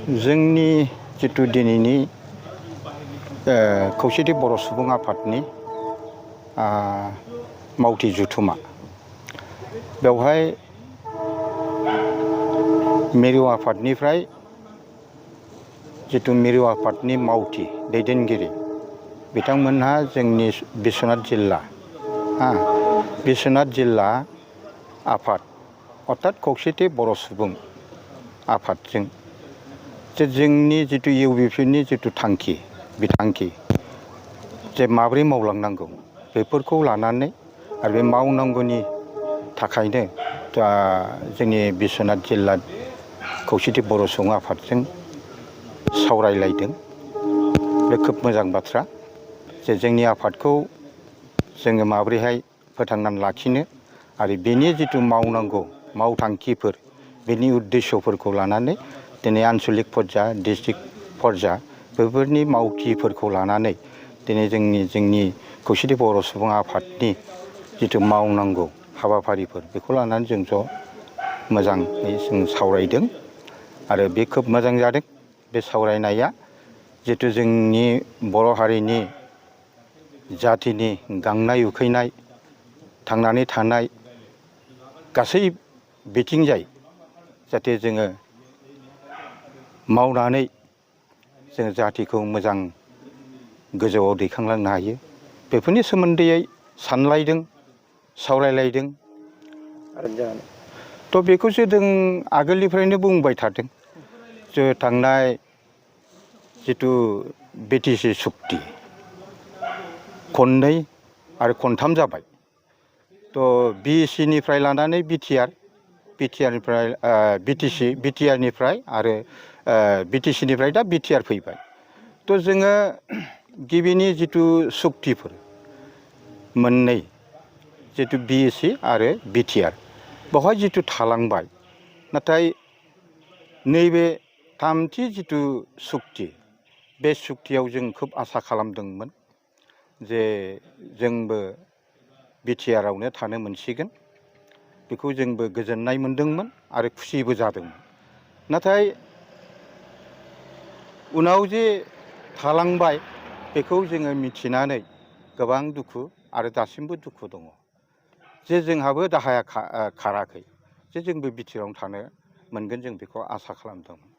जोंनि जितु दिनैनि खौसेथि बर' सुबुं आफादनि मावथि जथुमा बेवहाय मिरु आफादनिफ्राय जितु मिरु आफादनि मावथि दैदेनगिरि बिथांमोनहा जोंनि बिश्वनाथ जिल्ला आफाद अर्थात खौसेथि बर' सुबुं आफादजों जे जोंनि जितु इउबिपिनि जितु बिथांखि जे माब्रै मावलांनांगौ बेफोरखौ लानानै आरो बे मावनांगौनि थाखायनो जोंनि बिश्वनाथ जिल्ला खौसेथि बर' सुबुं आफादजों सावरायलायदों। बे खोब मोजां बाथ्रा जे जोंनि आफादखौ जोङो माब्रैहाय फोथांनानै लाखिनो आरो बेनि जितु मावनांगौ मावथांखिफोर बेनि उद्देश्यफोरखौ लानानै दिनै आन्चलिक पर्जा डिस्ट्रिक्ट पर्जा बेफोरनि मावथिफोरखौ लानानै दिनै जोंनि खौसेथि बर' सुबुं आफादनि जितु मावनांगौ हाबाफारिफोर बेखौ लानानै जों ज' मोजाङै जों सावरायदों आरो बे खोब मोजां जादों। बे सावरायनाया जितु जोंनि बर' हारिनि जाथिनि गांनाय उखैनाय थांनानै थानाय गासै बिथिंजाय जाहाथे जोङो मावनानै जोङो जाथिखौ मोजां गोजौआव दैखांलांनो हायो बेफोरनि सोमोन्दै सानलायदों सावरायलायदों। थ' बेखौसो जों आगोलनिफ्रायनो बुंबाय थादों जे थांनाय जितु बिटिसि सुक्ति खननै आरो खनथाम जाबाय। थ' बिएसिनिफ्राय लानानै बिटिआरनिफ्राय बिटिआरनिफ्राय आरो बिटिसिनिफ्राय दा बिटिआर फैबाय। थ' जोङो गिबिनि जितु सुक्तिफोर मोननै जितु बिएसि आरो बिटिआर बेवहाय जितु थालांबाय नाथाय नैबे थामथि जितु सुक्ति बे सुक्तियाव जों खोब आसा खालामदोंमोन जे जोंबो बिटिआरावनो थानो मोनसिगोन बेखौ जोंबो गोजोननाय मोनदोंमोन आरो खुसिबो जादोंमोन। नाथाय उनाव जे थालांबाय बेखौ जोङो मिथिनानै गोबां दुखु आरो दासिमबो दुखु दङ जे जोंहाबो दाहाया खाराखै जे जोंबो बिटिआरावनो थानो मोनगोन जों बेखौ आसा खालामदोंमोन।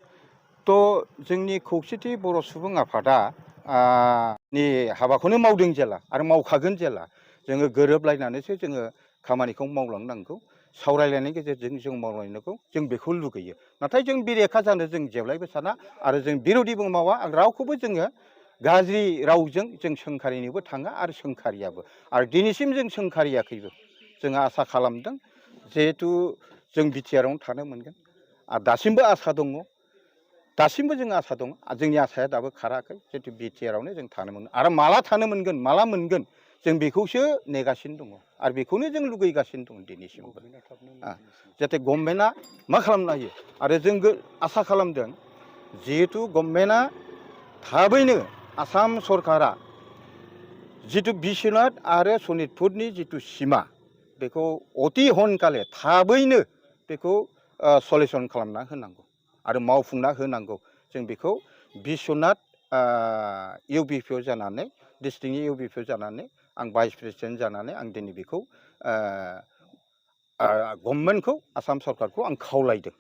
थ' जोंनि खौसेथि बर' सुबुं आफादा नि हाबाखौनो मावदों जेला आरो मावखागोन जेला जोङो गोरोबलायनानैसो जोङो खामानिखौ मावलांनांगौ सावरायलायनायनि गेजेरजों जों मावलांनांगौ जों बेखौ लुगैयो। नाथाय जों बेरेखा जानो जों जेब्लायबो साना आरो जों बिर'धिबो मावा रावखौबो जोङो गाज्रि रावजों जों सोंखारिनोबो थाङा आरो सोंखारियाबो आरो दिनैसिम जों सोंखारियाखैबो। जोङो आसा खालामदों जिहेथु जों बिटिआरावनो थानो मोनगोन आरो दासिमबो आसा दङ दासिमबो जों आसा दं जोंनि आसाया दाबो खाराखै जितु बिटिआरावनो जों थानो मोनगोन आरो माला थानो मोनगोन माला मोनगोन जों बेखौसो नेगासिनो दङ आरो बेखौनो जों लुगैगासिनो दं दिनैसिमबो जाहाथे गभर्नमेन्टआ मा खालामनो हायो आरो जों आसा खालामदों जिहेथु गभर्नमेन्टआ थाबैनो आसाम सरकारा जितु बिश्वनाथ आरो सनितपुरनि जितु सिमा बेखौ अति हनखाले थाबैनो बेखौ सलिउसन खालामना होनांगौ आरो मावफुंना होनांगौ। जों बेखौ बिश्वनाथ इउबिपिआव जानानै डिस्ट्रिक्टनि इउबिपिआव जानानै आं भाइस प्रेसिडेन्ट जानानै आं दिनै बेखौ गभर्नमेन्टखौ आसाम सरकारखौ आं खावलायदों।